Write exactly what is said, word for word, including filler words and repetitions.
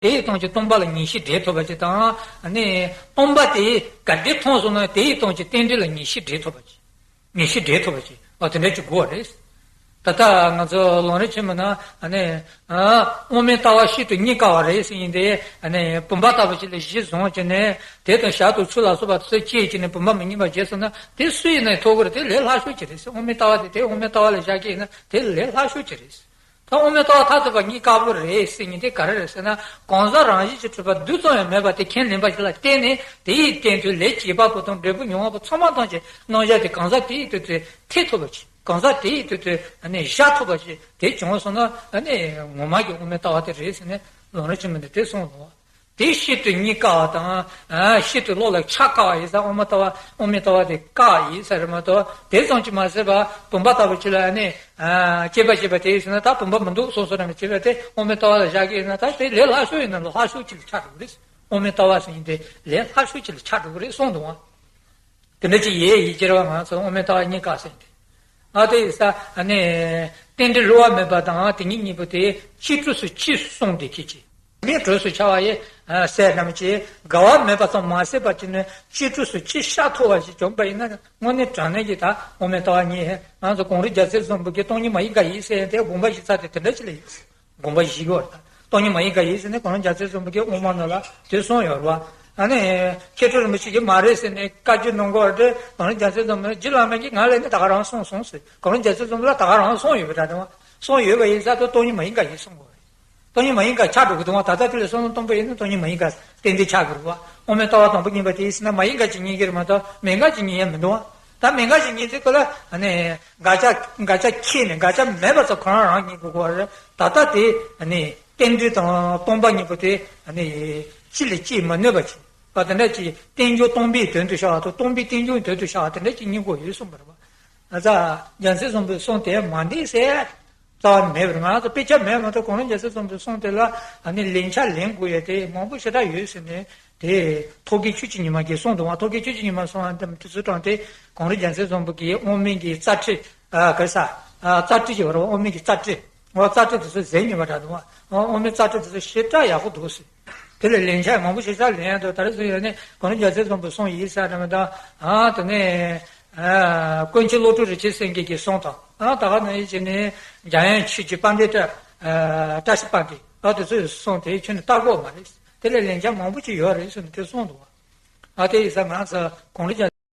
དེ་ཡི་སྟོང་གཅིག་སྟོང་པ་ལ་ངེས་ཤེས་འདྲེས་ཐུབ་པ་ཅིག་དང་། ཨ་ནི་སྟོང་པ་དེ་ག་འདྲས་མཐོང་སོང་ན་དེ་ཡི་སྟོང་གཅིག་རྟེན་འབྲེལ་ལ་ངེས་ཤེས་འདྲེས་ཐུབ་པ་ཅིག་ངེས་ཤེས་འདྲེས་ཐུབ་པ་ཅིག་ཨ་དེ་འདྲ་ཅིག་དགོས་པ་རེད། ད་ལྟ་ང་ཚོ་ལམ་རིམ་ཆེན་མོ་ན་ཨ་ནི་ཨ་དབང་མེད་ལྟ་བ་སྤྱི་དང་གཉིས་ཀ་བ་རེད་ཟེར་ཡིན་ཏེ། ཨ་ནི་བུམ་པ་ལྟ་བུ་ཅིག་ལ་གཞི་བཟུང་བྱས་ནས་དེ་དང་ཞག་དང་ཚོད་ལ་སོགས་པ་ཚོད་བཅད་བྱས་ནས་བུམ་པ་མི་རྙེད་པ་བྱས་སོང་ན་དེ་སུ་ཡིན་ན་ཐོབ་ཀྱི་རེད། དེ་ལས་སླ་ཤོས་ཅིག་རེད་ཟེར། དབང་མེད་ལྟ་བ་དེ་དེ་དབང་མེད་ལྟ་བ་ལ་བཞག་གི་ཡིན་ན་དེ་ལས་སླ་ཤོས་ཅིག་རེད། ད་དབང་མེད་ལྟ་བ་མཐར་ཐུག་པ་གཉིས་ཀ་བོ་རེད་ཟེར་མཁན་དེ་ག་རེ་རེད་ཟེར་ན། གང་ཟག་རང་བཞིན་གྱིས་གྲུབ་པ་རྡུལ་ཙམ་ཡང་མེད་པ་དེ་ཁས་ལེན་པ་ཞིག་ལ་བརྟེན་ནས་དེ་ཡི་སྟེང་དུ་ལས་བྱེད་པ་པོ་དང་འབྲས་བུ་མྱོང་བ་པོ་ཚང་མ་ཐམས་ཅད་རྣམ་གཞག་དེ་གང་ཟག་དེ་ཡི་དོན་དུ་ཐེ་ཐུབ་པ་ཅིག་གང་ཟག་དེ་ཡི་དོན་དུ་ཨ་ནི་བཞག་ཐུབ་པ་ཅིག་དེ་བྱུང་སོང་ན་ཨ་ནི་ངོ་མ་གི་དབང་མེད་ལྟ་བ་དེ་རེད་ཟེར་ནས་ལམ་རིམ་ཆེན་མོ་འདི་དེ་གསུངས་འདུག་དེ་སྤྱི་དང་གཉིས་ཀ་བ་དང་། ཨ་སྤྱི་དང་བློ་ལ་ཆ་བཀག་པ་ཡིན་ཙང་དབང་མེད་ལྟ་བ་དབང་མེད་ལྟ་བ་དེ་བཀག་ཡིན་ས་རེད་མ་གཏོགས། དེ་ཙམ་གྱིས་མ་ཟད་པ་བུམ་པ་ལྟ་བུ་ཅིག་ལ་ཨ་ནི་ཨ་དཔྱད་པ་བྱེད་པ་དེ་ཡིན་ཟེར་ན་ད་བུམ་པ་མི་འདུག་སོང་སོང་རེད་མ་བྱེད་པ་དེ་དབང་མེད་ལྟ་བ་ལ་བཞག་གི་ཡིན་ན་ད་དེ་ལས་སླ་ཤོས་ཡིན་ན་ལ་སླ་ཤོས་ཅིག་ལ་ཆགས་འགྲོ་གི་རེད། དབང་མེད་ལྟ་བ་ཟེར་ཡིན་དེ་ལས་སླ་ཤོས་ཅིག་ལ་ཆགས་འགྲོ་གི་རེད་གསུངས་འདུག་བ། དེ་འདྲ་ཅིག་ཡེ་ཡིན་ཕྱིར་བ་ང་ཚོ་དབང་མེད་ལྟ་བ་གཉིས་ཀ་ཟེར་ཏེ། ཨ་དེ་ཡིན་ས་ཨ་ནི་རྟེན་འབྲེལ་བསླུ་བ་མེད་པ་དང་དེ་ཉིད་གཉིས་པོ་དེ་གཅིག་གྲོགས་སུ་གཅིག་གསུངས་ཏེ་ཁྱེད་ཀྱིས་མེད་གྲོགས་སུ་འཆར་བ་ཡི་ཟེར་རྣམས་ཀྱིས་འགལ་བ་མེད་པ་ཙམ་མ་ཟད་པ་ཅིག་ནི་གཅིག་གྲོགས་སུ་གཅིག་ཤར་ཐུབ་པ་ཞིག་བྱུང་པ་ཡིན་ན་དངོས་གནས་དྲང་གནས་ཀྱི་ད་དབང་མེད་ལྟ་བ་གཉིས་ང་ཚོ་གངས་རི་རྒྱལ་མཚན་བཟང་པོ་གི་སྟོང་ཉིད་མ་ཡིན་དགག་ཡིན་ཟེར་ཡང་དེ་དགོངས་པ་བཞེས་ས་དེ་དེ་འདྲ་ཅིག་ལ་ཡིན། དགོངས་པ་བཞེས་ཀྱི་ཡོད་རེད། སྟོང་ཉིད་མ་ཡིན་དགག་ཡིན་ཟེར་ནས་གངས་རི་རྒྱལ་མཚན་བཟང་པོ་གི་དབུ་མ་ནང་ལ་དེ་གསུངས་ཡོད་རེད་བ། ཨ་ནི་མཁས་གྲུབ་རིན་པོ་ཆེ་གིས་མ་རེད་ཟེར་ནས་བཀའ་བཀྱོན་གནང་གི་ཡོད་རེད། གངས་རི་རྒྱལ་མཚན་བཟང་པོ་རྗེ་བླ་མ་གིས་ང་ལ་ནི་ད་ག་རང་གསུངས་སོང་ཟེར། གངས་རི་རྒྱལ་མཚན་བཟང་པོ་ལ་ད་ག་རང་གསུངས་ཡོད་པ་འདྲ་འདུག་བ། གསུངས་ཡོད་པ་ཡིན་ཙང་ད་སྟོང་ཉིད་མ་ཡིན་དགག་ཡིན་གསུང་གི་ཡོད་རེད། སྟོང་ཉིད་མ་ཡིན་དགག་ཆགས་འགྲོ་གི་འདུག་བ། ད་ལྟ་དེ་ལ་བསམ་བློ་གཏོང་པ་ཡིན་ན་སྟོང་ཉིད་མ་ཡིན་དགག་ཏན་ཏན་ཆགས་ཀྱི་རེད་བ། དབང་མེད་ལྟ་བ་དང་པོ་གཉིས་པ་དེ་ཡིན་ཟེར་ན་མ་ཡིན་དགག་ཅིག་རྙེད་ཀྱི་རེད་མ་གཏོགས་མེད་དགག་ཅིག་རྙེད་ཡ་མི་འདུག་བ། ད་མེད་དགག་ཅིག་རྙེད་ཚེ་ཁོ་ལ་ཨ་ནི་དགག་བྱ་དགག་བྱ་ཁྱེར་ནས་དགག་བྱ་མེད་པ་ཚོ་ཁོ་རང་རང་རྙེད་དགོས་ཀྱི་རེད། ད་ལྟ་དེ་ཨ་ནི་རྟེན་འབྲེལ་དང་སྟོང་པ་གཉིས་པོ་དེ་ཨ་ནི་གཅིག་ལ་གཅིག་མ་གནོད་པ་ཅིག་བ། དེ་འདྲ་ཅིག་རྟེན་འབྱུང་སྟོང་པའི་དོན་དུ་ཤར་བ་དང་སྟོང་པའི་རྟེན་འབྱུང་དོན་དུ་ཤར་བ་དེ་འདྲ་ཅིག་རྙེད་དགོས་ཡོད་གསུངས་པ་རེད་བ། ཨ་ཙ། རྒྱལ་མཚན་བཟང་པོའི་གསུང་དེ་མ་འགྲིག་ཟེར། རྩ་བ་ནས་མེད་པར་ང་ཚོ་དཔེ་ཆ་མེད་མ་གཏོགས་གངས་རི་རྒྱལ་མཚན་བཟང་པོའི་གསུང་དེ་ལ་ཨ་ནི་ལན་ཆ་ལེན་དགོས་ཡ་དེ་མང་པོ་ཞེ་དྲག་ཡོད་ཟེར་ནས་དེ་ཐོག་གི་ཆོས་ཀྱི་ཉི་མ་གིས་གསུངས་འདུག་བ། ཐོག་གི་ཆོས་ཀྱི་ཉི་མ་གསུང་བ་དེ་དུས་ཚོད་དྲངས་ཏེ་གངས་རི་རྒྱལ་མཚན་བཟང་པོ་གིས་དབང་མེད་ཀྱི་རྩ་ཁྲིད་ཨ་ག་ས་ཨ་རྩ་ཁྲིད་ཅེས་པ་རེད་བ། དབང་མེད་ཀྱི་རྩ་ཁྲིད་འོ་རྩ་ཁྲིད་དེ་ཚོ་ཟད་ཉེ་བ་འདྲ་འདུག་བ། དབང་མེད་རྩ་ཁྲིད་དེ་ཚོ་ཞེ་དྲག་ཡག་པོ་འདུག་ཟེར། དེ་ལས་ལན་ཆ་མང་པོ་ཞེ་དྲག་ལེན་ཡ་འདུག་ད་རེས་སུ་ཡོད་ནས་གངས་རི་རྒྱལ་མཚན་བཟང་པོའི་གསུང་ཡིན་ས་འདྲ་མི་འདུག་ཨ་དེ་ནས། ཀུན་མཁྱེན་བློ་གྲོས་རིན་ཆེན་སེང་གེ་གི་གསུང་དང་། ད་ག་ནང་བཞིན་བྱས་ནས་འཇམ་དབྱངས་ཆོས་ཀྱི་དཔལ་ལྡན་བཀྲ་བཀྲ་ཤིས་དཔལ་ལྡན་ཨ་དེ་ཚོའི་གསུང་དེ་ཁྱོན་ནས་ལྟ་དགོས་མ་རེད། དེ་ལས་ལན་ཆ་མང་པོ་ཅིག་ཡོད་རེད་ཟེར་ནས་དེ་གསུངས་འདུག་བ། ཨ་དེ་ཡིན་ཙང་ང་ཚོ་གངས་རི་རྒྱལ་